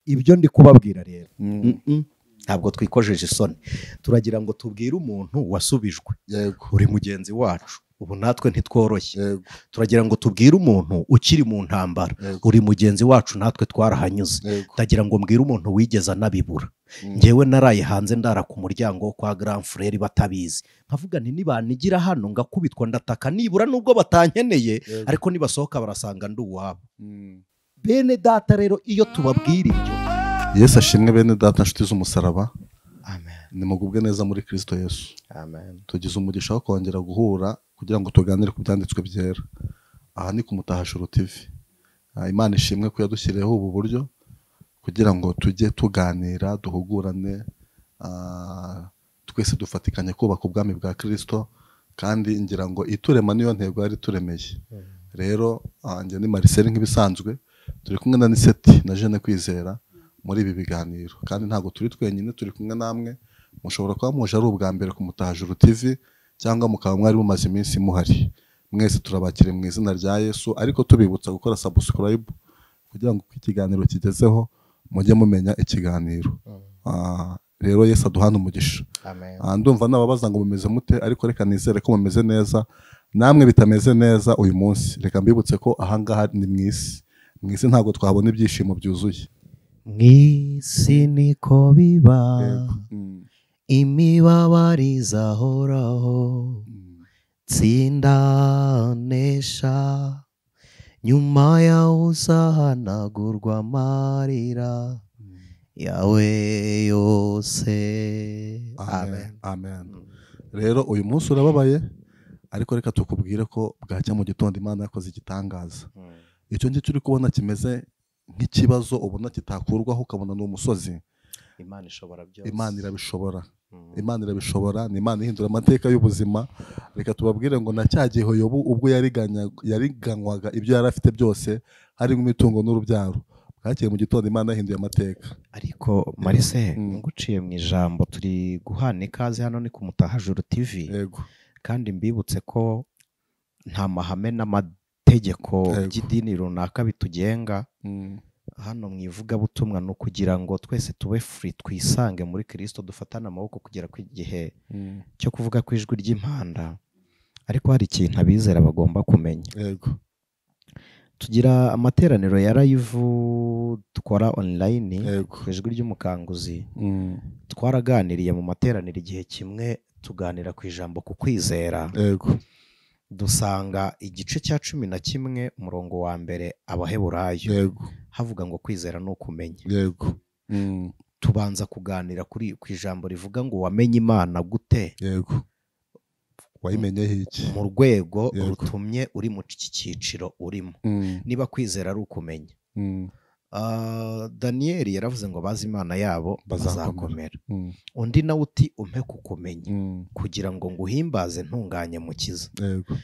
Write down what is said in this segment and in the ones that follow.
Ibyo ndi kubabwira rero ntabwo twikojeje isoni, turagira ngo tubwire umuntu wasubijwe. Yego. Uri mugenzi wacu, ubu natwe ntitworoshye. Yego. Turagira ngo tubwire umuntu ukiri mu ntambara. Yego. Uri mugenzi wacu, natwe twarahanyuze. Yego. Ndagira ngo mbwire umuntu wigeze anabibura. Njyewe naraye hanze, ndara ku muryango kwa grand frère batabizi, nkavuga nti nibanigira hano ngakubitwa ndataka, nibura nubwo batankeneye, ariko nibasohoka barasanga ndi uwabo. Bene data rero, iyo tubabwira ibyo. Yesu ashimwe, bene data, nshuti z'umusaraba. Amen. Nimugubwe neza muri Kristo Yesu. Amen. Tugize umugisha wo kongera guhura kugira ngo tuganire ku byanditswe byera. Aha ni ku Mutahashuru TV. Imana ishimwe ko yadushyiriyeho ubu buryo kugira ngo tujye tuganira, duhugurane, twese dufatikanye kubaka ubwami bwa Kristo. Kandi ngira ngo iturema niyo ntego yari ituremeye. Rero njye ni Marcel nk'ibisanzwe, turi kumwe na Niseti na Jeanne Kwizera muri ibi biganiro, kandi ntabwo turi twenyine, turi kumwe namwe. Mushobora kuba muje ari ubwa mbere ku Mutahajuru TV, cyangwa mukaba mwari mumaze iminsi muhari. Mwese turabakire mu izina rya Yesu, ariko tubibutsa gukora subscribe kugira ngo uko ikiganiro kigezeho mujye mumenya ikiganiro. Rero Yesu aduhane umugisha. Amen. Ndumva nababaza ngo mumeze mute, ariko reka nizere ko mumeze neza. Namwe bitameze neza uyu munsi, reka mbibutse ko ahangaha ni mu isi. Mu isi ntabwo twabona ibyishimo byuzuye. Mu isi niko biba. Yego. Imibabaro izahoraho, tsinda, nesha, nyuma yaho uzahanagurwa amarira yawe yose. Amen. Amen. Rero uyu munsi urababaye, ariko reka tukubwire ko bwacya mu gitondo Imana yakoze igitangaza. Icyo ngicyo uri kubona kimeze nk'ikibazo, ubona kitakurwaho, ukabona ni umusozi, Imana ishobora byose. Imana irabishobora. Imana irabishobora, ni Imana ihindura amateka y'ubuzima. Reka tubabwire ngo na cya gihe Yobu ubwo yariganywaga ibyo yari afite byose, harimo imitungo n'urubyaro, bwakeye mu gitondo Imana yahinduye amateka. Ariko Marise, nguciye mu ijambo, turi guhana ikaze hano ni ku Mutahajuru TV. Yego. Kandi mbibutse ko nta mahame n'amategeko by'idini runaka bitugenga. Hano mu ivugabutumwa ni ukugira ngo twese tube free, twisange muri Kristo, dufatane amaboko kugera ku gihe cyo kuvuga ku ijwi ry'impanda. Ariko hari ikintu abizera bagomba kumenya. Yego. Tugira amateraniro ya live dukora online ku ijwi ry'umukanguzi. Twaraganiriye mu materaniro igihe kimwe, tuganira ku ijambo ku kwizera. Yego. Dusanga igice cya 11 umurongo wa 1 Abaheburayo. Yego. Havuga ngo kwizera ni ukumenya. Yego. Tubanza kuganira kuri ku ijambo rivuga ngo wamenye Imana gute? Yego. Wayimenyeho iki? Mu rwego rutumye uri mu iki cyiciro urimo. Niba kwizera ari ukumenya. Daniel yaravuze ngo bazi Imana yabo bazakomera. Undi nawe uti umpe kukumenya kugira ngo nguhimbaze ntunganye mukiza. Yego.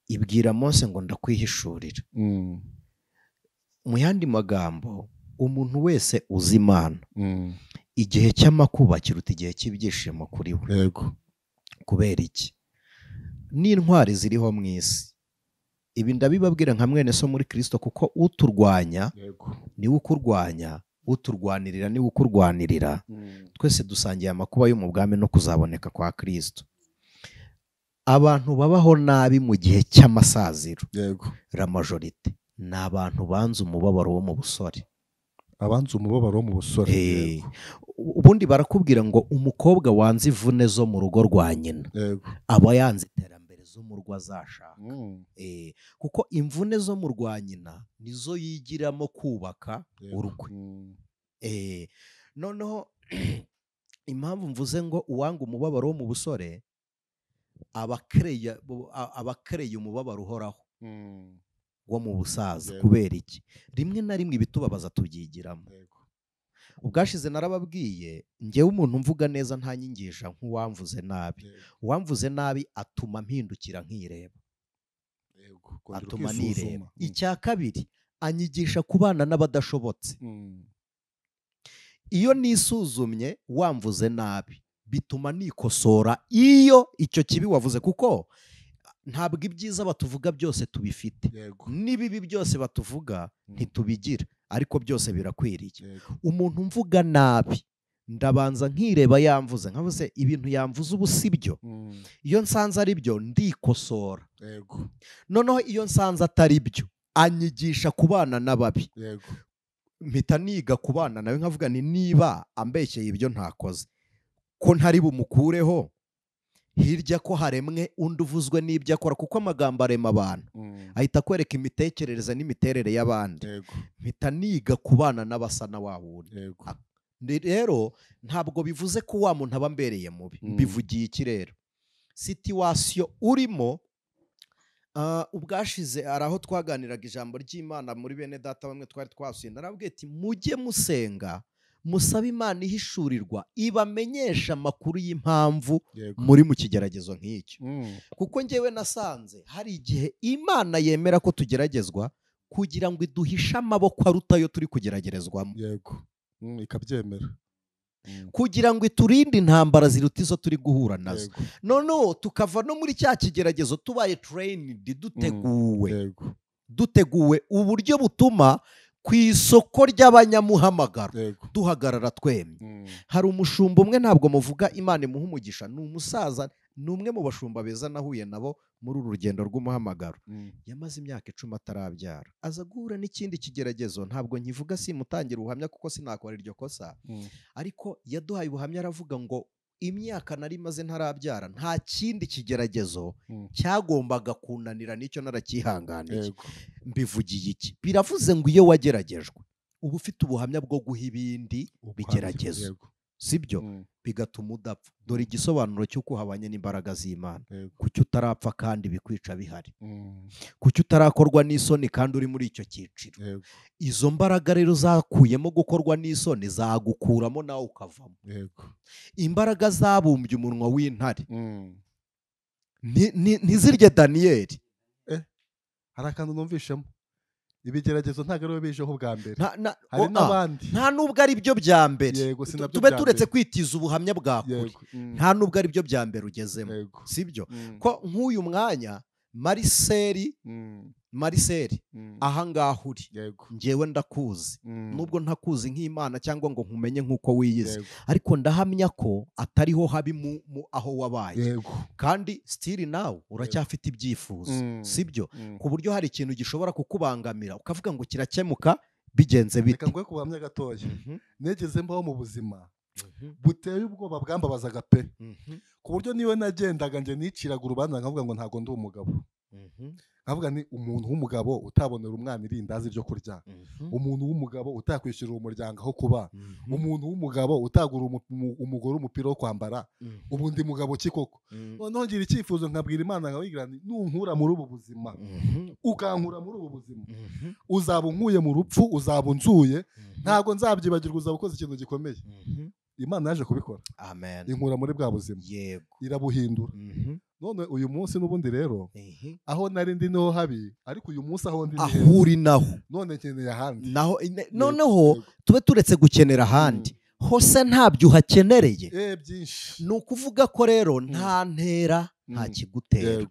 Ibwira Mose ngo ndakwihishurira. Mu yandi magambo, umuntu wese uzi Imana, igihe cy'amakuba kiruta igihe cy'ibyishimo kuri we. Yego. Kubera iki? N'intwari ziriho mu isi. Ibi ndabibabwira nka mwene so muri Kristo, kuko uturwanya niwe ukurwanya, uturwanirira niwe ukurwanirira. Twese dusangiye amakuba yo mu bwami no kuzaboneka kwa Kristo. Abantu babaho nabi mu gihe cy'amasaziro. Yego. La majorité ni abantu banze umubabaro wo mu busore. Abanze umubabaro wo mu busore. Ubundi barakubwira ngo umukobwa wanze ivune zo mu rugo rwa nyina, Yego. aba yanze iterambere zo mu rugo azashaka. Kuko imvune zo mu rwa nyina nizo yigiramo kubaka urukwe. Noneho impamvu mvuze ngo uwanga umubabaro wo mu busore abakereye umubabaro uhoraho wo mu busaza. Kubera iki? Rimwe na rimwe ibitubabaza tubyigiramo. Ubwashize narababwiye, njyewe umuntu mvuga neza ntanyingisha nk'uwamvuze nabi. Uwamvuze nabi atuma mpindukira nkireba. Atuma nireba. Icya kabiri, anyigisha kubana n'abadashobotse. Iyo nisuzumye wamvuze nabi, bituma nikosora iyo icyo kibi wavuze, kuko ntabwo ibyiza batuvuga byose tubifite, n'ibibi byose batuvuga ntitubigira. Ariko byose birakwiriye. Umuntu mvuga nabi ndabanza nkireba yamvuze, nkavuze ibintu yamvuze ubu sibyo. Iyo nsanze ari byo ndikosora. Yego. Noneho iyo nsanze atari byo anyigisha kubana n'ababi. Yego. Mpita niga kubana nawe, nkavuga ni niba ambeshyeye ibyo ntakoze ko ntari bumukureho, hirya ko haremwe undi uvuzwe n'ibyo akora, kuko amagambo arema abantu. Ahita akwereka imitekerereze n'imiterere y'abandi. Mpita niga kubana n'abasa na wa wundi. Rero ntabwo bivuze ko wa muntu aba ambereye mubi. Mbivugiye iki rero? Situation urimo, ubwashize ari aho twaganiraga ijambo ry'Imana muri bene data bamwe twari twasuye, narabwiye ati mujye musenga musabe Imana ihishurirwa ibamenyesha amakuru y'impamvu muri mu kigeragezo nk'icyo. Kuko njyewe nasanze hari igihe Imana yemera ko tugeragezwa kugira ngo iduhishe amaboko aruta ayo turi kugeragerezwamo. Yego. Ikabyemera. Kugira ngo iturinde intambara ziruta izo turi guhura nazo. Noneho tukava no muri cya kigeragezo tubaye trained, duteguwe. Duteguwe uburyo butuma ku isoko ry'abanyamuhamagaro duhagarara twemye. Hari umushumba umwe, ntabwo muvuga, Imana imuha umugisha, ni umusaza, ni umwe mu bashumba beza nahuye nabo muri uru rugendo rw'umuhamagaro. Yamaze imyaka 10 atarabyara, aza guhura n'ikindi kigeragezo. Ntabwo nkivuga, simutangira ubuhamya kuko sinakora iryo kosa, ariko yaduhaye ubuhamya aravuga ngo imyaka nari maze ntarabyara nta kindi kigeragezo cyagombaga kunanira n'icyo narakihanganiye. Mbivugiye iki? Biravuze ngo iyo wageragejwe uba ufite ubuhamya bwo guha ibindi bigeragezo, sibyo? Bigatuma udapfa. Dore igisobanuro cy'uko uhabanye n'imbaraga z'Imana. Kuki utarapfa kandi bikwica bihari? Kuki utarakorwa n'isoni kandi uri muri icyo cyiciro? Izo mbaraga rero zakuyemo gukorwa n'isoni zagukuramo nawe ukavamo. Imbaraga zabumbye umunwa w'intare ntizirye Daniyeli. Hari akantu numvishemo, ibigeragezo ntabwo ari bijeho bwa mbere, hari n'abandi. Nta nubwo ari byo bya mbere. Tube turetse kwitiza ubuhamya bwa kure, nta nubwo ari byo bya mbere ugezemo, sibyo? Ko nk'uyu mwanya Mariseli, Mariseli aha ngaho uri, njyewe ndakuzi, nubwo ntakuzi nk'Imana cyangwa ngo nkumenye nk'uko wiyizi, ariko ndahamya ko atariho habi mu aho wabaye, kandi still nawe uracyafite ibyifuzo, sibyo? Ku buryo hari ikintu gishobora kukubangamira ukavuga ngo kirakemuka bigenze bite. Reka nguhe kubuhamya gatoya. Negeze mbaho mu buzima buteye ubwoba bwambabazaga pe, ku buryo niwe nagendaga nje niciraga urubanza nkavuga ngo ntago ndi umugabo. Nkavuga ni umuntu w'umugabo utabonera umwana irindazi ryo kurya, umuntu w'umugabo utakwishyurira umuryango aho kuba, umuntu w'umugabo utagura umugore umupira wo kwambara, ubundi mugabo ki koko? Noneho ngira icyifuzo nkabwira Imana nkababwira nti nunkura muri ubu buzima, ukankura muri ubu buzima, uzaba unkuye mu rupfu, uzaba unzuye, ntago nzabyibagirwa, uzaba ukoze ikintu gikomeye. Imana yaje kubikora. Amen. Inkura muri bwa buzima. Yego. Irabuhindura. None uyu munsi n'ubundi rero aho nari ndi niho habi, ariko uyu munsi aho ndi aho uri naho none nkeneye ahandi. Naho noneho tube turetse gukenera ahandi hose ntabyo uhakenereye. Byinshi. Ni ukuvuga ko rero nta ntera nta kigutera.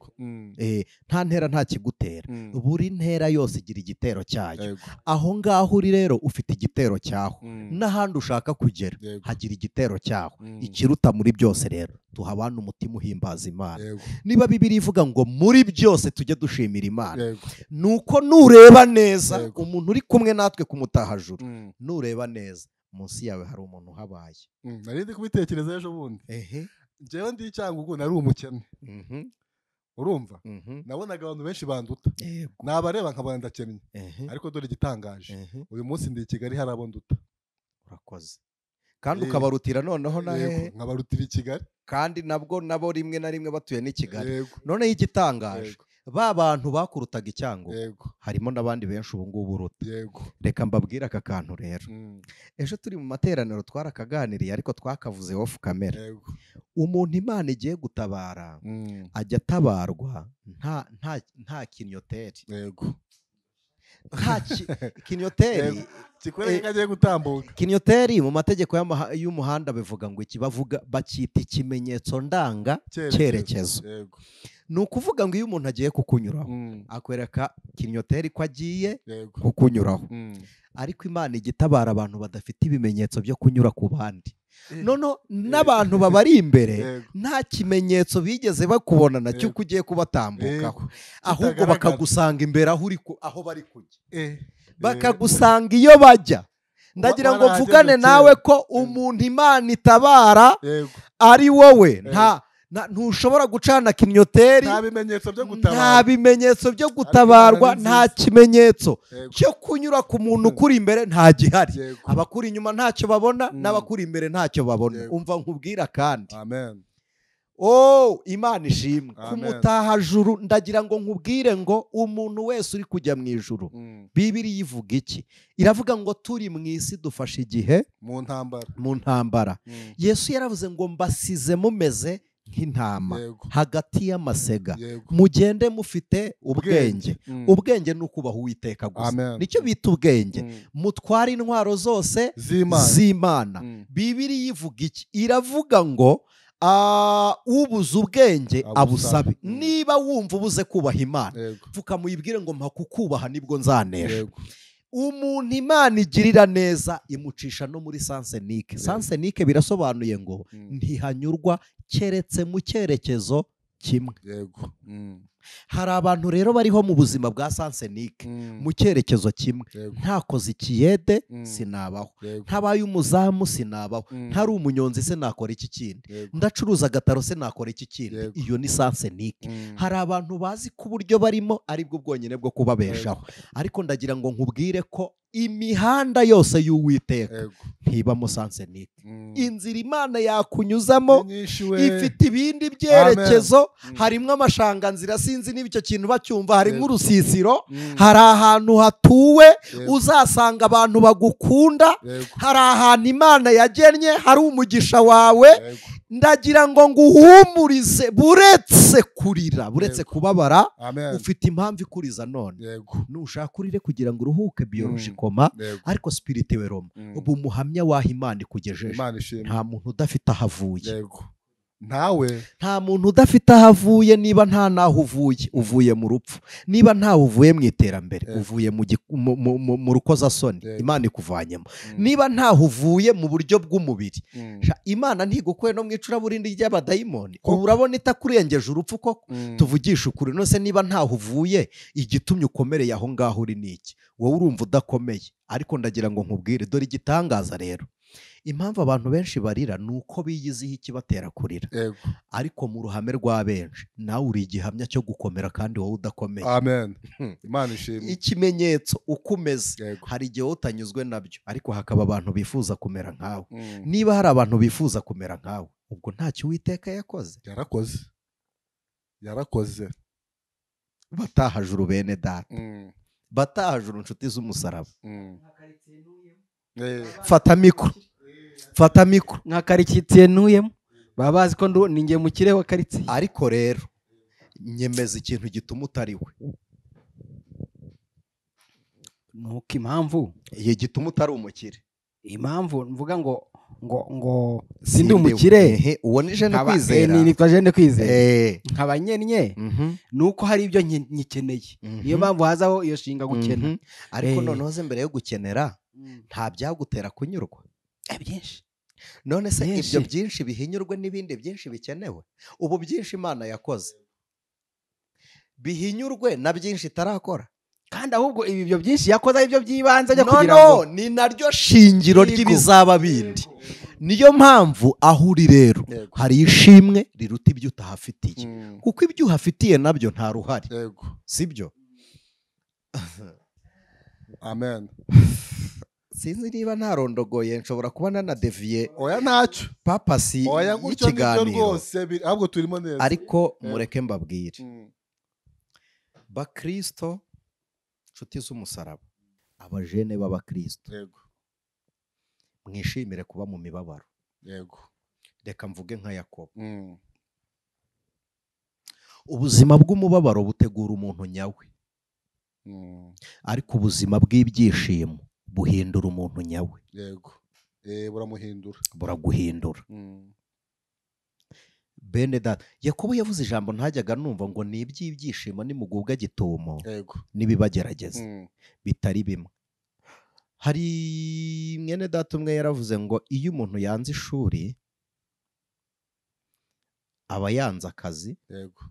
Nta ntera nta kigutera. Buri ntera yose igira igitero cyayo. Aho ngaho uri rero ufite igitero cyaho, n'ahandi ushaka kugera hagira igitero cyaho. Ikiruta muri byose rero tuhabana umutima uhimbaza Imana. Niba Bibiliya ivuga ngo muri byose tujye dushimira Imana, nuko nureba neza umuntu uri kumwe natwe kumutahajuru, nureba neza munsi yawe hari umuntu uhabaye. Nari ndi kubitekereza ejo bundi. Njyewe ndi Cyangugu nari umukene. Urumva? Nabonaga abantu benshi banduta. Nabareba nkabona ndakennye. Ariko dore igitangaje. Uyu munsi ndi i Kigali hari abo nduta. Urakoze. Kandi ukabarutira noneho na hehe? Nkabarutira i Kigali. Kandi nabwo nabo rimwe na rimwe batuye n'i Kigali. Noneho igitangaje, ba bantu bakurutaga i Cyangugu harimo n'abandi benshi ubu ngubu uruta. Reka mbabwire aka kantu rero. Ejo turi mu materaniro twarakaganiriye ariko twakavuze off camera. Umuntu Imana igiye gutabara ajya atabarwa nta kinyoteri. Nta kinyoteri kikwereka agiye gutambuka. Kinyoteri mu mategeko y'umuhanda bivuga ngo iki, bavuga bakita ikimenyetso ndanga cyerekezo. Ni ukuvuga ngo iyo umuntu agiye kukunyuraho akwereka kinyoteri ko agiye kukunyuraho. Ariko Imana igitabara abantu badafite ibimenyetso byo kunyura ku bandi. Nono n'abantu babari imbere nta kimenyetso bigeze bakubona na cyo ugiye kubatambukaho, ahubwo bakagusanga imbere aho uri, aho bari kujya, bakagusanga iyo bajya. Ndagira ngo mvugane nawe ko umuntu Imana itabara ari wowe. Nta ntushobora gucana kinyoteri, nta bimenyetso byo gutabarwa, nta kimenyetso cyo kunyura ku muntu ukuri imbere nta gihari. Abakuri inyuma ntacyo babona, n'abakuri imbere ntacyo babona. Umva nkubwira kandi. Amen. Oh, Imana ishimwe. Kumutaha juru, ndagira ngo nkubwire ngo umuntu wese uri kujya mu ijuru, Bibiliya ivuga iki? Iravuga ngo turi mu isi dufashe igihe mu ntambara. Mu ntambara. Yesu yaravuze ngo mbasize mumeze nk'intama hagati y'amasega, mugende mufite ubwenge. Ubwenge ni ukubaha Uwiteka gusa, nicyo bita ubwenge. Mutware intwaro zose z'Imana. Bibiliya ivuga iki? Iravuga ngo ubuze ubwenge abusabe. Niba wumva ubuze kubaha Imana, pfuka muyibwire ngo mpa kukubaha nibwo nzanesha. Umuntu Imana igirira neza imucisha no muri sansenike. Sansenike birasobanuye ngo ntihanyurwa keretse mu cyerekezo kimwe. Hari abantu rero bariho mu buzima bwa sansenike mu cyerekezo kimwe. Ntakoze ikiyede sinabaho, ntabaye umuzamu sinabaho, ntari umunyonzi se nakora iki kindi, ndacuruza agataro se nakora iki kindi. Iyo ni sansenike. Hari abantu bazi ko uburyo barimo aribwo bwonyine bwo kubabeshaho, ariko ndagira ngo nkubwire ko imihanda yose y'Uwiteka ntibamo sansenike. Inzira Imana yakunyuzamo ifite ibindi byerekezo. Harimo amashanganzira, sinzi niba icyo kintu bacyumva, harimo urusisiro, hari ahantu hatuwe uzasanga abantu bagukunda, hari ahantu Imana yagennye hari umugisha wawe. Ndagira ngo nguhumurize, buretse kurira, buretse kubabara, ufite impamvu ikuriza none. Nushaka urire kugira ngo uruhuke biologikoma, ariko spirituellement ubu muhamya waho Imana ikugejeje. Nta muntu udafite aho avuye. Ntawe, nta muntu udafite aho avuye. Niba nta naho uvuye, uvuye mu rupfu. Niba ntawe uvuye mu iterambere, uvuye mu rukozasoni, Imana ikuvanyemo. Niba ntaho uvuye mu buryo bw'umubiri, Imana ntigukuye no mu icuraburindi ry'abadayimoni. Ubu urabona itakurengeje urupfu koko? Tuvugisha ukuri. None se niba ntaho uvuye, igitumye ukomereye aho ngaho uri niki? Wowe urumva udakomeye, ariko ndagira ngo nkubwire, dore igitangaza rero. Impamvu abantu benshi barira ni uko biyiziho ikibatera kurira, ariko mu ruhame rwa benshi nawe uri igihamya cyo gukomera kandi wowe udakomeye. Amen. Imana ishimwe. Ikimenyetso uko umeze, hari igihe utanyuzwe nabyo, ariko hakaba abantu bifuza kumera nkawe. Niba hari abantu bifuza kumera nkawe, ubwo ntacyo Uwiteka yakoze. Yarakoze, yarakoze. Batahajuru bene data, batahajuru inshuti z'umusaraba. Fata mikoro, fata mikoro. Nka karitsiye ntuyemo baba bazi ko ninjye mukire wa karitsiye. Ariko rero nyemeza ikintu gituma utari we. Nuko impamvu igihe gituma utari umukire, impamvu mvuga ngo ngo ngo sindi umukire, uwo ni Jeune Kwizera, nitwa Jeune Kwizera, nkaba nyennye, nuko hari ibyo nyikeneye. Niyo mpamvu hazaho iyo shinga gukena. Ariko noneho ze mbere yo gukenera nta byagutera kunyurwa byinshi. None se ibyo byinshi bihinyurwe n'ibindi byinshi bikenewe? Ubu byinshi Imana yakoze bihinyurwe na byinshi itarakora. Kandi ahubwo ibi byo byinshi yakoze ari byo byibanze byo kugira ngo no ni naryo shingiro ry'ibizaba bindi. Niyo mpamvu aho uri rero hari ishimwe riruta ibyo utahafitiye, kuko ibyo uhafitiye nabyo nta ruhare, sibyo? Amen. Sinzi niba ntarondogoye, nshobora kuba nanadeviye. Oya ntacyo papasi y'ikiganiro, ahubwo turimo neza. Ariko mureke mbabwire, Bakristo nshuti z'umusaraba, abajene b'abakristo, mwishimire kuba mu mibabaro. Yego. Reka mvuge nka Yakobo. Ubuzima bw'umubabaro butegura umuntu nyawe. Ariko ubuzima bw'ibyishimo buhindura umuntu nyawe. Yego. Buramuhindura. Buraguhindura. Bene data, Yakobo yavuze ijambo ntajyaga numva ngo ni iby'ibyishimo nimugubwa gitumo nibibagerageza bitari bimwe. Hari mwene data umwe yaravuze ngo iyo umuntu yanze ishuri aba yanze akazi, yego,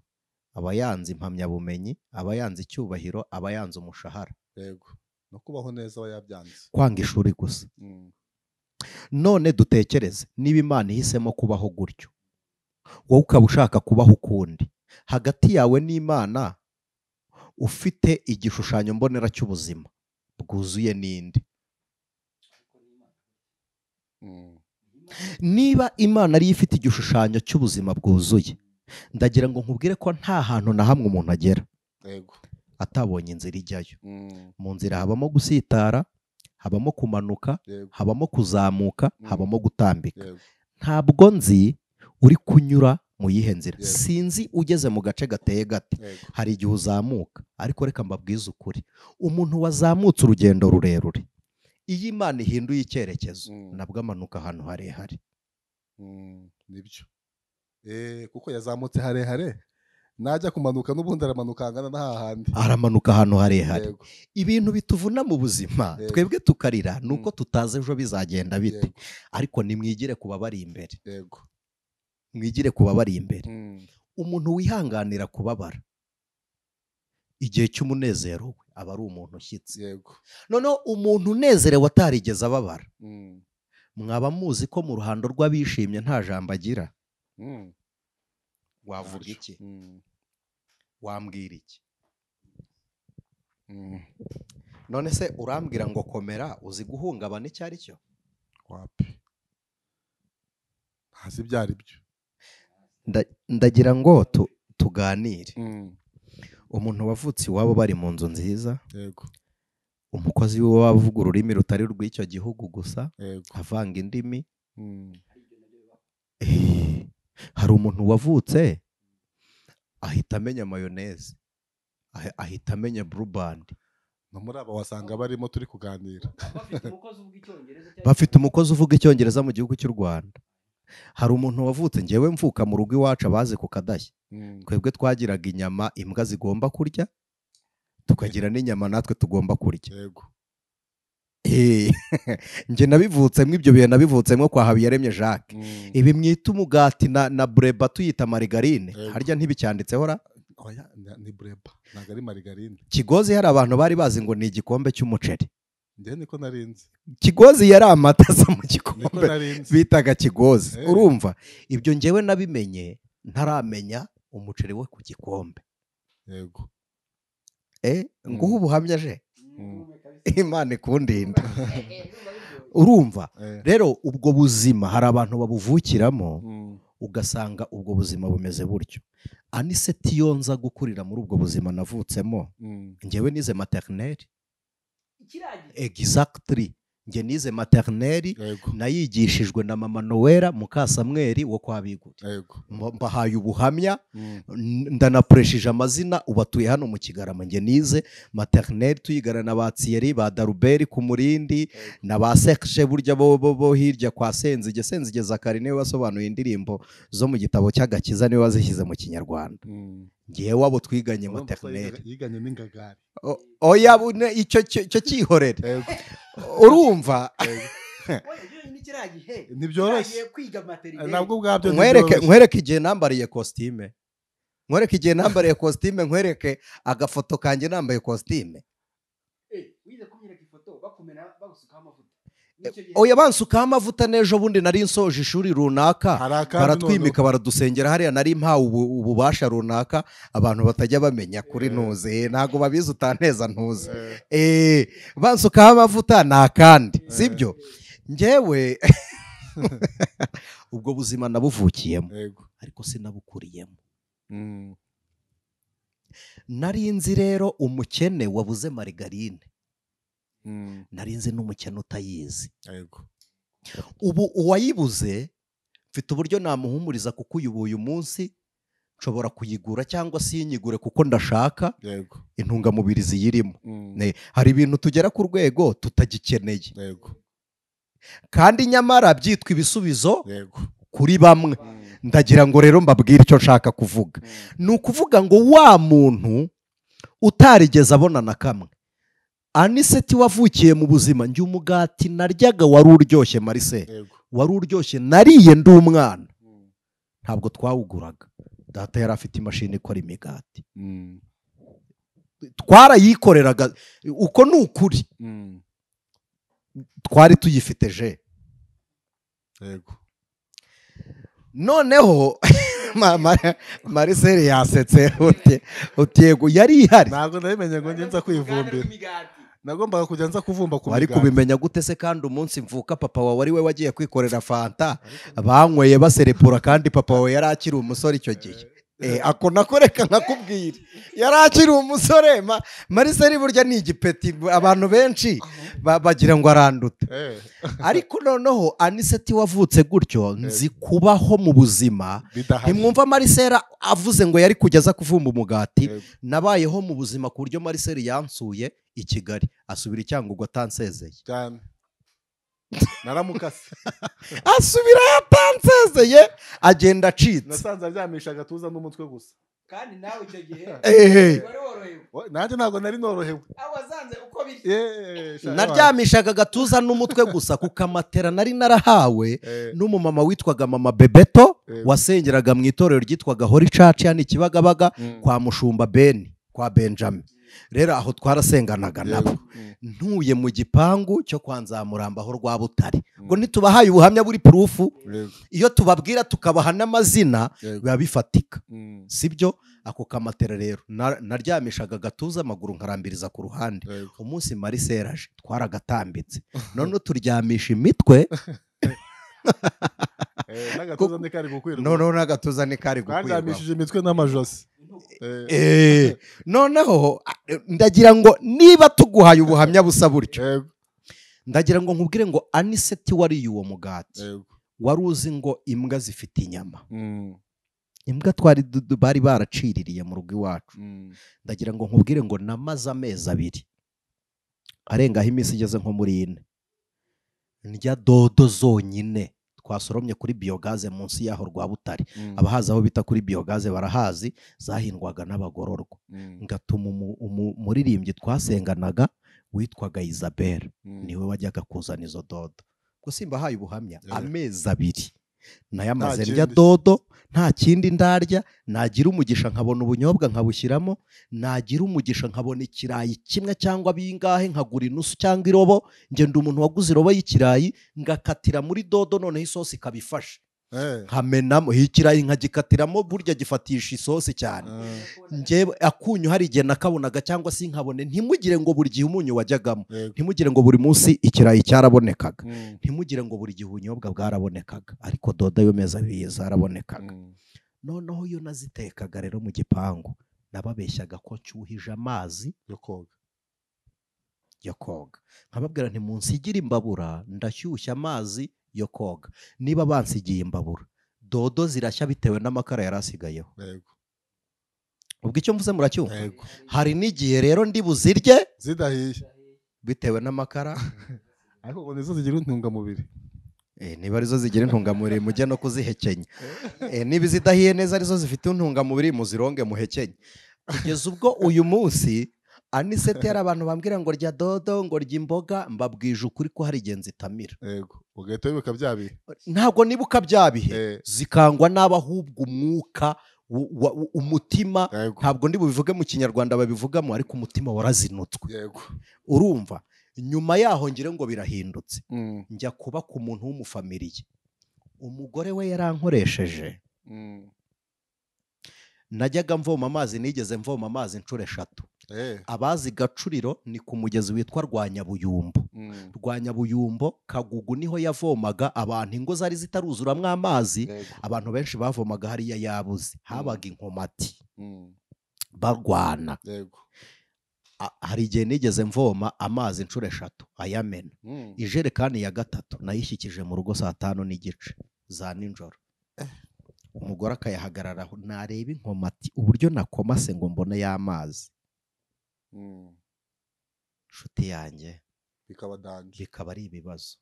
aba yanze impamyabumenyi, aba yanze icyubahiro, aba yanze umushahara. Yego. No kubaho neza aba yabyanze. Kwanga ishuri gusa. None dutekereze niba Imana ihisemo kubaho gutyo, wowe ukaba ushaka kubaho ukundi, hagati yawe n'Imana ufite igishushanyo mbonera cy'ubuzima bwuzuye n'indi. Niba Imana ari ifite igishushanyo cy'ubuzima bwuzuye, ndagira ngo nkubwire ko nta hantu na hamwe umuntu agera yego atabonye inzira ijyayo. Mu nzira habamo gusitara, habamo kumanuka, habamo kuzamuka, habamo gutambika. Ntabwo nzi uri kunyura mu yihe nzira, sinzi ugeze mu gace gateye gate. Hari igihe uzamuka, ariko reka mbabwize ukuri, umuntu wazamutse urugendo rurerure, iyo Imana ihinduye icyerekezo nabwo amanuka ahantu harehare. Nibyo. Kuko yazamutse harehare, najya kumanuka n'ubundi aramanuka angana n'ahandi. Aramanuka ahantu harehare. Ibintu bituvuna mu buzima twebwe tukarira nuko tutazi ejo bizagenda bite, ariko nimwigire kuba bari imbere. Yego. Mwigire kuba bari imbere. Umuntu wihanganira kubabara igihe cy'umunezero we aba ari umuntu ushyitse. Yego. Noneho umuntu unezerewe atarigeze ababara, mwaba muzi ko mu ruhando rw'abishimye nta jambo agira. Wavuga iki? Wambwira iki? None se urambwira ngo komera, uzi guhungabana icyo ari cyo? Wapi, ntazi ibyo ari byo. Ndagira ngo tuganire. Umuntu wavutse iwabo bari mu nzu nziza, yego, umukozi we wavuga ururimi rutari rw'icyo gihugu gusa, avanga indimi. Hari umuntu wavutse ahita amenya mayonnaise, ahita amenya blue band. No muri aba wasanga barimo turi kuganira. Bafite umukozi uvuga icyongereza mu gihugu cy'u Rwanda. Hari umuntu wavutse, ngewe mvuka mu rugo iwacu abazi ku kadashya, twebwe twagiraga inyama imbwa zigomba kurya, tukagira n'inyama natwe tugomba kurya. Yego. Nge nabivutsemo ibyo bihe, nabivutsemo kwa Habiyaremye Jacques. Ibi mwita umugati na breba tuyita marigarine, harya ntibicyanditseho ra? Oya, ni breba, ntabwo ari marigarine. Kigozi hari abantu bari bazi ngo ni igikombe cy'umuceri. Nge niko narinzi. Kigozi yari amata asa mu gikombe bitaga kigozi. Urumva ibyo ngewe nabimenye ntaramenya umuceri we ku gikombe. Yego. Nguha ubuhamya je. Imana ikundinda. Urumva rero ubwo buzima hari abantu babuvukiramo, ugasanga ubwo buzima bumeze buryo. Aniseti yonza gukurira muri ubwo buzima navutsemo, ngewe nize maternelle. Exactly. Nge nize maternelle, nayigishijwe na mama Noella Mukasamweri wo kwa Biguri. Mbahaye ubuhamya, ndanapreshije amazina, ubatuye hano mu Kigarama. Nge nize maternelle tuyigana na ba Thierry, ba Daruberi ku Murindi, na ba Serge burya bo hirya kwa Senzige. Senzige Zakari niwe wasobanuye indirimbo zo mu gitabo cy'agakiza, niwe wazishyize mu Kinyarwanda. Ngewe wabo twiganye maternelle. Yiganye n'ingagari. Oya bune icyo cyo cyihorere. Urumva ntibyoroshye nabwo ubwabyo. Nkwereke igihe nambariye costume, nkwereke igihe nambariye costume, nkwereke agafoto kanjye nambaye costume. Wize kumwereka ifoto bakumena bagusukaho amavuta. Oya, bansukaho amavuta n'ejo bundi nari nsoje ishuri runaka, baratwimika baradusengera hariya, nari mpawe ububasha runaka abantu batajya bamenya kuri ntuze, ntago babizi utaneza ntuze. Bansukaho amavuta ni akandi, sibyo? Ngewe ubwo buzima nabuvukiyemo, ariko sinabukuriyemo. Nari nzi rero umukene wabuze marigarine, nari nzi n'umukene utayizi. Ubu uwayibuze mfite uburyo namuhumuriza, kuko uyu munsi Nshobora kuyigura cyangwa sinyigure kuko ndashaka intungamubiri ziyirimo. Hari ibintu tugera ku rwego tutagikeneye. Kandi nyamara byitwa ibisubizo kuri bamwe. Ndagira ngo rero mbabwire icyo nshaka kuvuga. Ni ukuvuga ngo wa muntu utarigeze abona na kamwe, Aniseti wavukiye mu buzima, njye umugati naryaga wari uryoshye Marise, wari uryoshye nariye ndi umwana, ntabwo twawuguraga. Data yari afite imashini ikora imigati, twarayikoreraga. Uko ni ukuri, twari tuyifite je. Yego. Noneho Marisere yasetse utego yari ihari. Ntabwo nabimenye ngo ngenza kwivumbira. Nagombaga kujya nza kuvumba ku migati. Wari kubimenya gute se kandi umunsi mvuka papa wawe ari we wagiye kwikorera fanta banyweye baserepura, kandi papa wawe yari akiri umusore icyo gihe. Ako nakoreka nkakubwira, yari akiri umusore. Marisere burya ni igipeti, abantu benshi bagira ngo aranduta. Ariko noneho Aniseti wavutse gutyo, nzi kubaho mu buzima. Ntimwumva Marisere avuze ngo yari kugeza kuvumba umugati. Nabayeho mu buzima ku buryo Marisere yansuye i Kigali asubira i Cyangugu atansezeye. Cyane. Naramukase. Asubira yatansezeye agenda acitse. Nasanze aryamisha agatuza n'umutwe gusa. Kandi nawe icyo gihe wari worohewe. Nanjye ntabwo nari norohewe. Awasanze uko biri. Naryamishaga agatuza n'umutwe gusa ku kamatera nari narahawe n'umumama witwaga Mama Bebeto, wasengeraga mu itorero ryitwaga Holy Church yani Kibagabaga, kwa Mushumba Ben, kwa Benjamin. Rero aho twarasenganaga nabo. Ntuye mu gipangu cyo kwa Nzamuramba aho rwa Butare. Ngo ntitubahaye ubuhamya buri proof, iyo tubabwira tukabaha n'amazina biba bifatika. Sibyo? Ako kamatera rero naryamishaga gatuza amaguru nkarambiriza ku ruhande. Umunsi Marisere aje twaragatambitse. None turyamisha imitwe. N'agatuza ntikari gukwirwa. None n'agatuza ntikari gukwirwa. Twaryamishije imitwe n'amajosi. Noneho ndagira ngo niba tuguhaye ubuhamya busa buryo, ndagira ngo nkubwire ngo Aniseti wariye uwo mugati, wari uzi ngo imbwa zifite inyama. Imbwa twari bari baraciririye mu rugo iwacu. Ndagira ngo nkubwire ngo namaze amezi abiri arengaho iminsi igeze nko muri 4 ndya dodo zonyine twasoromye kuri biogaze munsi yaho rwa Butare. Abahazi aho bita kuri biogaze barahazi, zahindwaga n'abagororwa. Ngatuma umuririmbyi twasenganaga witwaga Isabelle, niwe wajyaga kuzana izo dodo. Ubwo simbahaye ubuhamya, amezi abiri nayamaze ndya dodo, nta kindi ndarya. Nagira umugisha nkabona ubunyobwa nkabushyiramo, nagira umugisha nkabona ikirayi kimwe cyangwa bingahe, nkagura inusu cyangwa irobo. Nge ndi umuntu waguze irobo y'ikirayi ngakatira muri dodo, noneho isosi ikabifasha. Nkamenamo ikirayi nkagikatiramo, burya gifatisha isosi cyane. Nge akunyu hari igihe nakabonaga cyangwa se nkabone. Ntimugire ngo buri gihe umunyu wajyagamo, ntimugire ngo buri munsi ikirayi cyarabonekaga, ntimugire ngo buri gihe ubunyobwa bwarabonekaga, ariko dodo yo meza abiri zarabonekaga. Noneho yo nazitekaga rero mu gipangu, nababeshyaga ko nshyuhije amazi yo koga. Nkababwira nti munsigire imbabura, ndashyushya amazi yo koga. Niba bansigiye imbabura, dodo zirashya bitewe n'amakara yarasigayeho. Ubwo icyo mvuze muracyumva? Hari n'igihe rero ndi buzirye zidahiye bitewe n'amakara. Ariko ngo nizo zigira intungamubiri. Niba arizo zigira intungamubiri mujye no kuzihekenya. Niba zidahiye neza arizo zifite intungamubiri muzironge muhekenye. Kugeza ubwo uyu munsi Aniseti yari abantu bambwira ngo rya dodo, ngo rya imboga, mbabwije ukuri ko hari igihe nzitamira. Yego, ugahita wibuka bya bihe. Ntabwo nibuka bya bihe, zikangwa n'abahubwo umwuka, umutima, ntabwo ndi bubivuge mu Kinyarwanda babivugamo, ariko umutima warazinutswe. Yego. Urumva, nyuma yaho ngire ngo birahindutse. Njya kuba ku muntu w'umufamiliye. Umugore we yarankoresheje. Najyaga mvoma amazi, nigeze mvoma amazi inshuro 3. Abazi Gacuriro ni ku mugezi witwa Rwanyabuyumbo. Rwanyabuyumbo Kagugu niho yavomaga. Abantu ingo zari zitaruzuramwo amazi, abantu benshi bavomaga hariya yabuze. Habaga inkomati barwana. Hari igihe nigeze mvoma amazi inshuro 3 ayamena. Ijerekani ya 3 nayishyikije mu rugo saa 5:30 za nijoro. Umugore akayahagararaho, nareba inkomati uburyo nakomase ngo mbone y'amazi. Nshuti yanjye bikaba danje, bikaba ari ibibazo.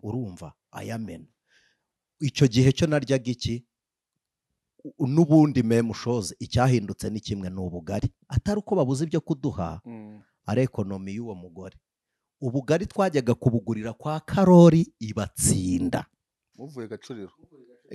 Urumva ayamena. Icyo gihe cyo naryaga iki n'ubundi memushoze, icyahindutse ni kimwe n'ubugari. Atari uko babuze ibyo kuduha, ari ekonomi y'uwo mugore. Ubugari twajyaga kubugurira kwa Karori ibatsinda. Muvuye Gacuriro.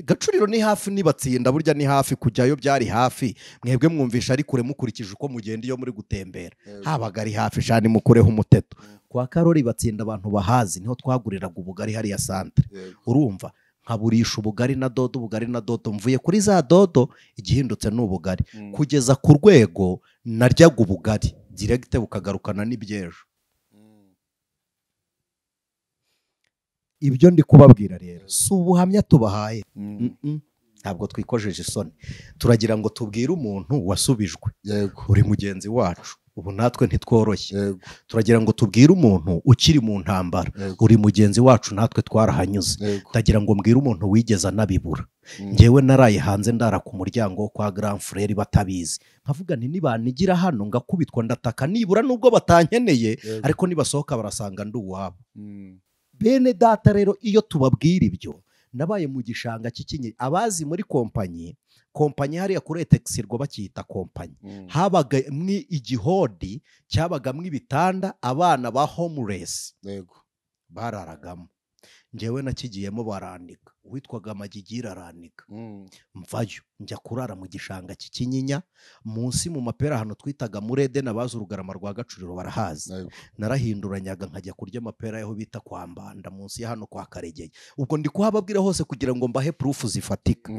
Gacuriro ni hafi nibatsinda, burya ni hafi kujyayo byari hafi. Mwebwe mwumvisha ari kure mukurikije uko mugenda iyo muri gutembera. Habaga ari hafi shani mukureho umuteto. Kwa Karori batsinda abantu bahazi niho twaguriraga ubugari hariya centre. Urumva nkaburisha ubugari na dodo, ubugari na dodo, mvuye kuri za dodo igihindutse n'ubugari. Kugeza ku rwego naryaga ubugari direct bukagarukana n'ibyejo. Ibyo ndi kubabwira rero si ubuhamya tubahaye. Ntabwo twikojeje isoni. Turagira ngo tubwire umuntu wasubijwe. Yego. Uri mugenzi wacu. Ubu natwe ntitworoshye. Yego. Turagira ngo tubwire umuntu ukiri mu ntambara. Uri mugenzi wacu natwe twarahanyuze. Ndagira ngo mbwire umuntu wigeze anabibura. Njyewe naraye hanze ndara ku muryango kwa Grand Frère batabizi. Nkavuga nti nibanigira hano ngakubitwa ndataka nibura nubwo batankeneye, ariko nibasohoka barasanga ndi uwabo. Bene data rero iyo tubabwira ibyo, nabaye mu gishanga cy'ikinyi abazi muri kompanyi, kompanyi hariya kuri Etexirwa bakiyita kompanyi. Habaga mwi igihodi cyabaga mwi ibitanda abana ba homeless. Yego. Bararagamo. Njyewe nakigiyemo baranika. Uwitwaga Magigira aranika. Mvayo njya kurara mu gishanga cy'ikinyinya munsi mu mapera hano twitaga muri Eden, abazi urugarama rwa Gacuriro barahazi. Narahinduranyaga nkajya kurya amapera yaho bita kwa Mbanda munsi ya hano kwa Karegeye. Ubwo ndi kuhababwira hose kugira ngo mbahe proof zifatika.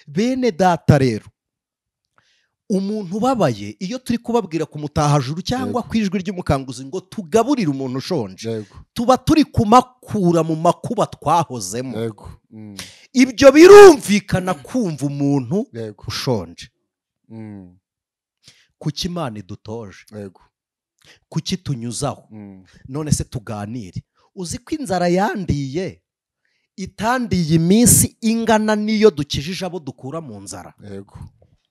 Bene data rero umuntu ubabaye iyo turi kubabwira kumutahajuru cyangwa kwijwi ry'umukanguzi ngo tugaburire umuntu ushonje, tuba turi kumakura mu makuba twahozemo. Ibyo birumvikana kumva umuntu ushonje. Kuki Imana idutoje? Kuki tunyuzaho? None se tuganire. Uzi ko inzara yandiye itandiye iminsi ingana niyo dukijije abo dukura mu nzara.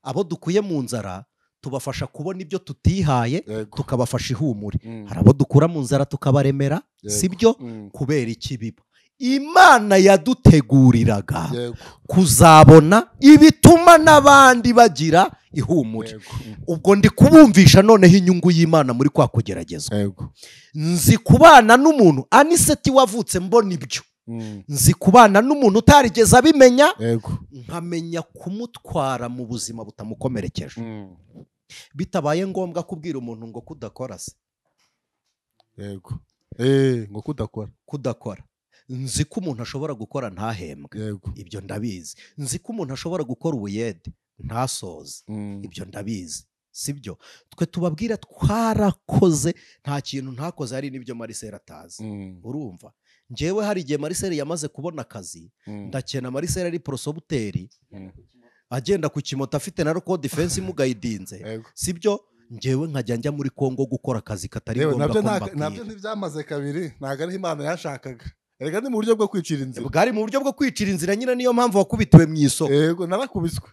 Abo dukuye mu nzara tubafasha kubona ibyo tutihaye, tukabafasha ihumure. Hari abo dukura mu nzara tukabaremera, sibyo? Kubera iki biba? Imana yaduteguriraga kuzabona ibituma n'abandi bagira ihumure. Ubwo ndi kubumvisha noneho inyungu y'Imana muri kwa kugeragezwa. Nzi kubana n'umuntu Aniseti wavutse mbona ibyo. Nzi kubana n'umuntu utarigeze abimenya, nkamenya kumutwara mu buzima butamukomerekeje. Bitabaye ngombwa kubwira umuntu ngo kudakora se. Yego. Ngo kudakora. Kudakora. Nzi ko umuntu ashobora gukora ntahembwe. Ibyo ndabizi. Nzi ko umuntu ashobora gukora ubuyede ntasoze. Ibyo ndabizi. Sibyo? Twe tubabwira twarakoze, nta kintu ntakoze, hari n'ibyo Marcel atazi. Urumva? Njyewe hari igihe Marcel yamaze kubona akazi, ndakena Marcel ari prosobuteri, agenda ku kimoto afite na roko defense imugayidinze. Sibyo? Njyewe nkajya njya muri Kongo gukora akazi katari ngombwa ko mbabwira. Nabyo ntibyamaze kabiri, ntago ari Imana yashakaga. Erega ni mu buryo bwo kwicira inzira. Bwari mu buryo bwo kwicira inzira nyine, niyo mpamvu wakubitiwe mu isoko. Yego, narakubiswe.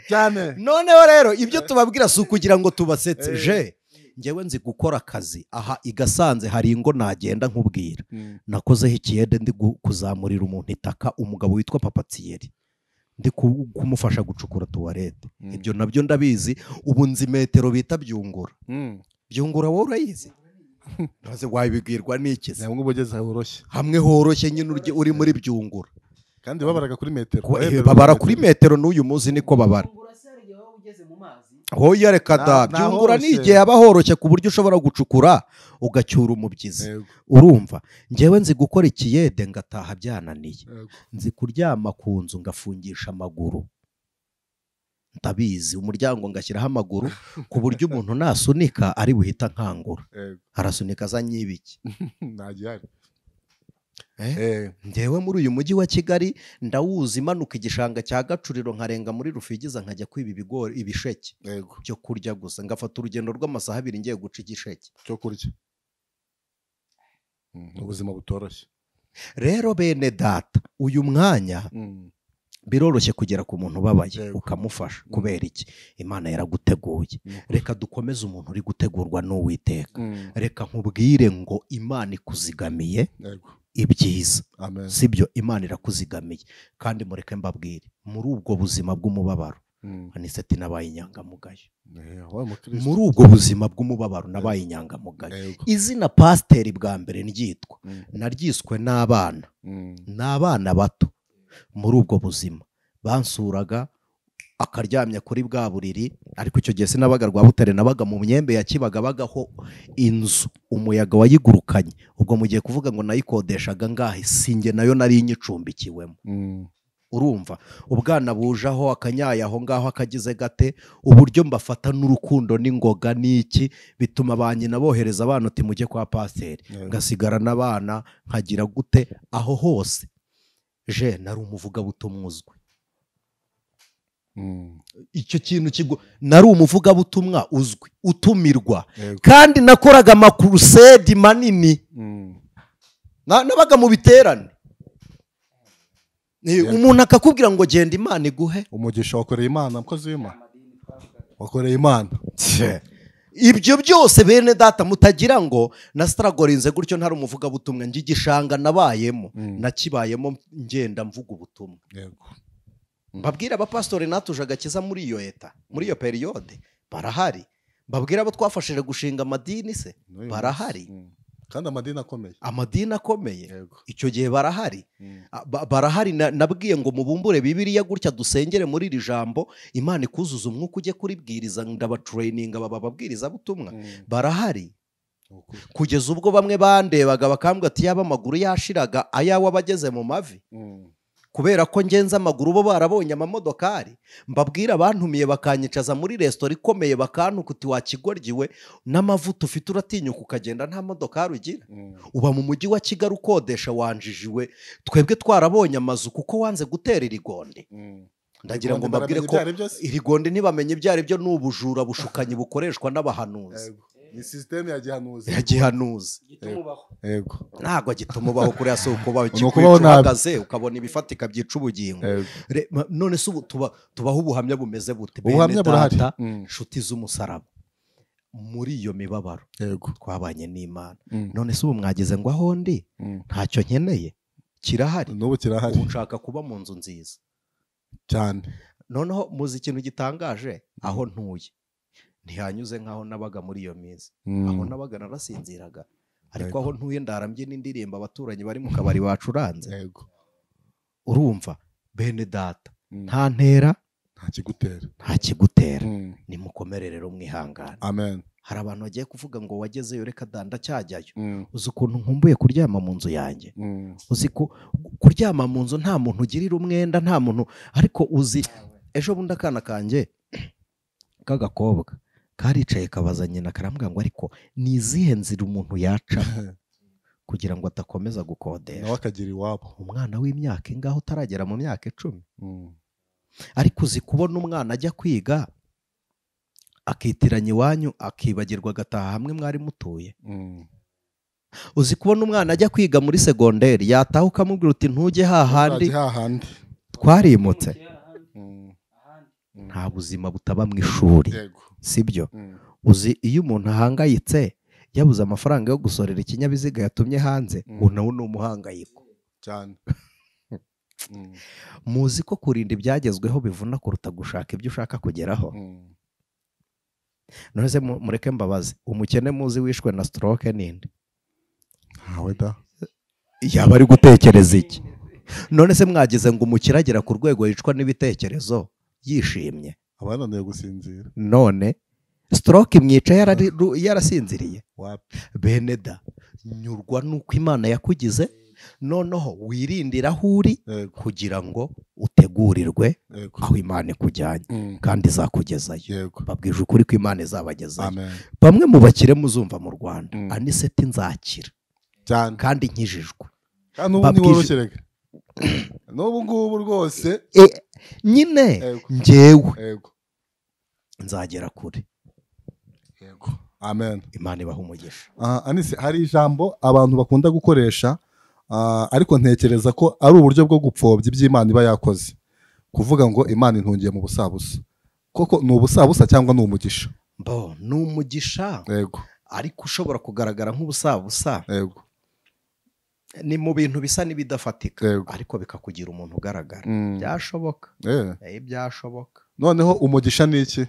Cyane. Noneho rero ibyo tubabwira si ukugira ngo tubasetse. Je njyewe nzi gukora akazi aha igasanze hari ingo nagenda nkubwira. Nakozeho ikiyede ndi kuzamurira umuntu itaka, umugabo witwa Papa Thierry, ndi kumufasha gucukura tuwarete. Ibyo nabyo ndabizi. Ubu nzi metero bita byungura. Byungura wowe urayizi? Ntaze wabibwirwa n'iki se? Hamwe ubugeze horoshye. Hamwe horoshye nyine uri muri byungura. Kandi babaraga kuri metero. Babara kuri metero n'uyu munsi niko babara. Hoya reka da, byungura ni igihe aba horoshye ku buryo ushobora gucukura ugacyura umubyizi. Urumva? Njyewe nzi gukora ikiyede ngataha byananiye. Nzi kuryama ku nzu ngafungisha amaguru. Ndabizi, umuryango ngashyiraho amaguru ku buryo umuntu nasunika ari buhita nkangura. Arasunika azanye ibiki? Ntagihari. Njyewe muri uyu mujyi wa Kigali ndawuzi, imanuka igishanga cya Gacuriro nkarenga muri Rufigiza nkajya kwiba ibigori ibisheke byo kurya gusa, ngafata urugendo rw'amasaha abiri ngiye guca igisheke cyo kurya. Ubuzima butoroshye. Rero bene data, uyu mwanya Biroroshye kugera ku muntu ubabaye ukamufasha. Kubera iki? Imana yaraguteguye. Reka dukomeze umuntu uri gutegurwa n'Uwiteka. Reka nkubwire ngo Imana ikuzigamiye ibyiza. Sibyo, Imana irakuzigamiye. Kandi mureke mbabwire, muri ubwo buzima bw'umubabaro Aniseti nabaye inyangamugayo. Muri ubwo buzima bw'umubabaro nabaye inyangamugayo. Izina pasiteri bwa mbere nryitwa naryiswe n'abana, n'abana bato. Muri ubwo buzima bansuraga akaryamya kuri bwa buriri, ariko icyo gihe sinabaga rwa Butare, nabaga mu myembe ya Kibagabaga inzu umuyaga wayigurukanye. Ubwo mugiye kuvuga ngo nayikodeshaga ngahe, singe nayo nari nyicumbikiwemo. Urumva ubwana bujaho akanyaya aho ngaho akagize gate, uburyo mbafata n'urukundo n'ingoga n'iki bituma ba nyina bohereza abana uti mujye kwa pasiteri, ngasigara n'abana nkagira gute aho hose. Je nari umuvugabutumwa uzwi. Icyo kintu kigo nari umuvugabutumwa uzwi utumirwa, kandi nakoraga amakurusedi manini. Nabaga mu biterane. Umuntu akakubwira ngo genda Imana iguhe umugisha, wakoreye Imana, mukozi w'Imana, wakoreye Imana. Ibyo byose bene data mutagira ngo na stragorinze gutyo ntari umuvugabutumwa. Njye igishanga nabayemo nakibayemo ngenda mvuga ubutumwa. Mbabwira abapastori natuje agakiza muri iyo eta, muri iyo periode barahari. Mbabwira abo twafashije gushinga amadini se barahari. Kandi amadini akomeye, amadini akomeye icyo gihe barahari. Barahari. Nabwiye ngo mubumbure Bibiliya gutya dusengere muri iri jambo, Imana ikuzuza umwuka ujye kuribwiriza, ndabatraininga baba babwiriza butumwa. Barahari. Kugeza ubwo bamwe bandebaga bakambwa ati yaba amaguru yashiraga ayawe abageze mu mavi. Kubera ko ngenza amaguru bo barabonye amamodokari. Mbabwira abantumiye bakanyicaza muri resitora ikomeye bakantuka uti wakigoryiwe n'amavuta ufite uratinyuka ukagenda nta modokari ugira. Uba mu mujyi wa Kigali ukodesha wanjijiwe, twebwe twarabonye amazu kuko wanze gutera irigonde. Ndagira ngo mbabwire ko irigonde ntibamenye ibyo ari byo, n'ubujura bushukanyi bukoreshwa n'abahanuzi. Ni system ya gihanuzi. Ya gihanuzi. Yego. Ntago gituma ubaho kuri aso uko uhagaze ukabona ibifatika byica ubugingo. None se ubu tubaho ubuhamya bumeze bute? Ubuhamya burahari. Nshuti z'umusaraba. Muri iyo mibabaro twabanye n'Imana. None se ubu mwageze ngo aho ndi ntacyo nkeneye kirahari. N'ubu kirahari. Ubu nshaka kuba mu nzu nziza cyane. Noneho muzi ikintu gitangaje, aho ntuye ntihanyuze nkaho nabaga muri iyo minsi. Aho nabaga narasinziraga, ariko aho ntuye ndarambye n'indirimbo abaturanyi bari mu kabari bacuranze. Urumva bene data, nta ntera nta kigutera, nta kigutera. Nimukomere rero mwihangane. Amen. Hari abantu bagiye kuvuga ngo wagezeyo reka danda cyajyayo. Uzi ukuntu nkumbuye kuryama mu nzu yanjye. Uzi ko kuryama mu nzu nta muntu ugirira umwenda, nta muntu. Ariko uzi ejo bundi akana kanjye k'agakobwa karicaye kabaza nyina karambwira ngo ariko ni izihe nzira umuntu yaca kugira ngo adakomeza gukodesha, nawe akagira iwabo. Umwana w'imyaka ingaho utaragera mu myaka 10. Ariko uzi kubona umwana ajya kwiga akitiranya iwanyu akibagirwa agataha hamwe mwari mutuye. Uzi kubona umwana ajya kwiga muri segonderi yataha ukamubwira uti ntujye hahandi twarimutse. Nta buzima butaba mu ishuri, sibyo? Uzi iyo umuntu ahangayitse yabuze amafaranga yo gusorera ikinyabiziga yatumye hanze, unawo ni umuhangayiko cyane. Muzi ko kurinda ibyagezweho bivuna kuruta gushaka ibyo ushaka kugeraho. None se mureke mbabaze, umukene muzi wishwe na stroke ninde? Ntawe da. Yaba ari gutekereza iki? None se mwageze ngo umukire agera ku rwego yicwa n'ibitekerezo yishimye, abananiwe gusinzira. None stroke imwica yarasinziriye. Bene da, nyurwa nuko Imana yakugize, noneho wirindira aho uri kugira ngo utegurirwe aho Imana ikujyanye, kandi izakugezayo. Babwije ukuri ko Imana izabagezayo. Bamwe mu bakire muzumva mu Rwanda, Aniseti nzakira kandi nkijijwe. Kandi ubu ntiworoshye rega. N'ubu ngubu rwose nyine njyewe nzagera kure. Yego. Amen. Imana ibahe umugisha. Anise, hari ijambo abantu bakunda gukoresha, ariko ntekereza ko ari uburyo bwo gupfobya iby'Imana iba yakoze. Kuvuga ngo Imana intungiye mu busabusa, koko ni ubusabusa cyangwa ni umugisha? Bo ni umugisha. Yego. Ariko ushobora kugaragara nk'ubusabusa. Yego. Ni mu bintu bisa n'ibidafatika ariko bikakugira umuntu ugaragara. Byashoboka. Byashoboka. Noneho umugisha ni iki?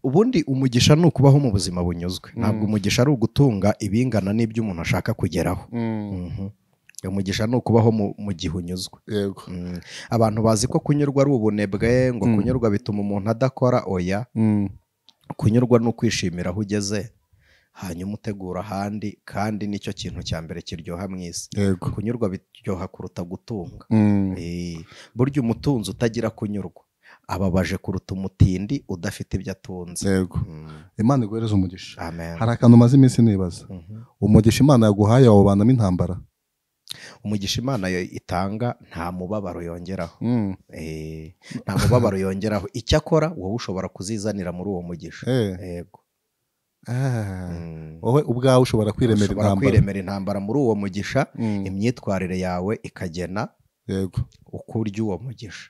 Ubundi umugisha ni ukubaho mu buzima bunyuzwe. Ntabwo umugisha ari ugutunga ibingana n'ibyo umuntu ashaka kugeraho. Umugisha ni ukubaho mu gihe unyuzwe. Yego. Abantu bazi ko kunyurwa ari ubunebwe, ngo kunyurwa bituma umuntu adakora. Oya. Kunyurwa ni ukwishimira aho ugeze, hanyuma utegura ahandi, kandi nicyo kintu cya mbere kiryoha mu isi. Kunyurwa biryoha kuruta gutunga. Burya umutunzi utagira kunyurwa ababaje kuruta umutindi udafite ibyo atunze. Yego. Imana iguhereze umugisha. Amen. Hari akantu maze iminsi nibaza. Umugisha Imana yaguhaye wawubanamo intambara? Umugisha Imana itanga nta mubabaro yongeraho. Nta mubabaro yongeraho. Icyakora wowe ushobora kuzizanira muri uwo mugisha. Yego. Wowe ubwawe ushobora kwiremera intambara. Kwiremera intambara muri uwo mugisha, imyitwarire yawe ikagena. Yego. Uko urya uwo mugisha.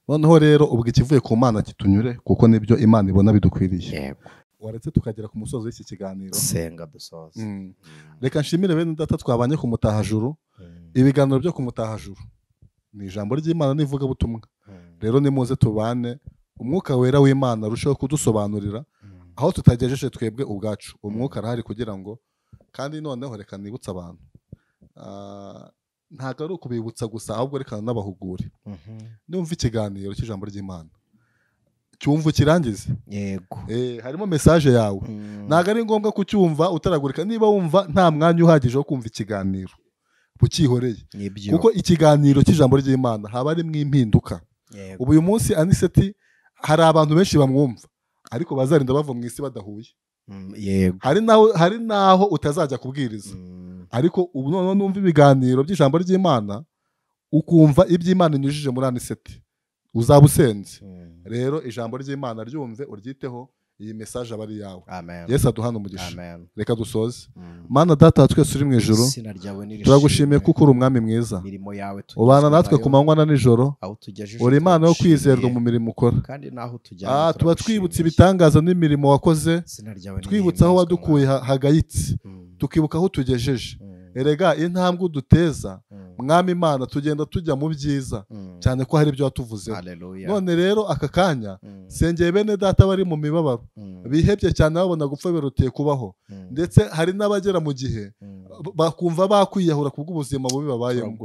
Noneho rero ubwo ikivuye ku Mana kitunyure, kuko nibyo Imana ibona bidukwiriye. Yego. Waretse tukagera ku musozo w'iki kiganiro. Senga dusoze. Reka nshimire bene data twabanye ku Mutahajuru. Ibiganiro byo ku Mutahajuru ni ijambo ry'Imana n'ivugabutumwa. Rero nimuze tubane, umwuka wera w'Imana arusheho kudusobanurira aho tutagejeje twebwe ubwacu. Umwuka arahari kugira ngo, kandi noneho reka nibutse abantu, ntabwo ari ukubibutsa gusa, ahubwo reka n'abahugure. Numva ikiganiro cy'ijambo ry'Imana, cyumva ukirangize. Yego. Harimo message yawe. Ntabwo ari ngombwa kucyumva utaragurika. Niba wumva nta mwanya uhagije wo kumva ikiganiro, ukihoreye. Kuko ikiganiro cy'ijambo ry'Imana haba harimo impinduka. Ubu uyu munsi Aniseti hari abantu benshi bamwumva, ariko bazarinda bava mu isi badahuye. Yego. Hari naho utazajya kubwiriza. Ariko ubu noneho numva ibiganiro by'ijambo ry'Imana, ukumva iby'Imana inyujije muri Aniseti, uzaba usenze. Rero ijambo ry'Imana ryumve, uryiteho, iyi message aba ari yawe. Yesu aduhana umugisha. Reka dusoze. Mana data twese uri mu ijuru, turagushimiye kuko uri umwami mwiza, ubana natwe ku manywa na nijoro, uri Imana yo kwizerwa mu mirimo ukora. Tuba twibutse ibitangaza n'imirimo wakoze, twibutse aho wadukuye hagayitse, tukibuka aho tugejeje. Erega intambwe uduteza, Mwami Imana, tugenda tujya mu byiza, cyane ko hari ibyo watuvuzeho. None rero aka kanya sengeye bene data bari mu mibabaro, bihebye cyane babona gupfa birutiye kubaho, ndetse hari n'abagera mu gihe bakumva bakwiyahura kubw'ubuzima bubi babayemo.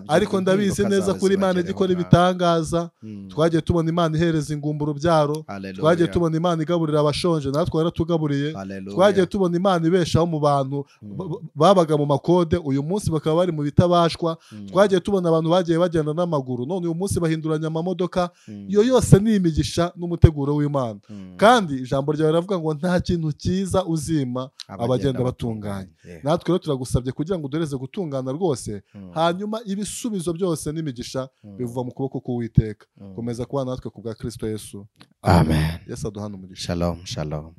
Ariko ndabizi neza kuri Imana igikora ibitangaza. Twagiye tubona Imana ihereza ingumba urubyaro, twagiye tubona Imana igaburira abashonje, natwe yaratugaburiye, twagiye tubona Imana ibeshaho mu bantu babaga mu makode, uyu munsi bakaba bari mu bitabashwa. Twagiye tubona abantu bagiye bagenda n'amaguru, none uyu munsi bahinduranya amamodoka. Iyo yose ni imigisha n'umuteguro w'Imana. Kandi ijambo ryawe riravuga ngo nta kintu cyiza uzima abagenda batunganye. Natwe rero turagusabye kugira ngo uduhereze gutungana rwose, hanyuma ibisubizo byose n'imigisha biva mu kuboko k'Uwiteka. Komeza kuba natwe ku bwa Kristo Yesu. Amen. Yesu aduhana umugisha. Shalom, shalom.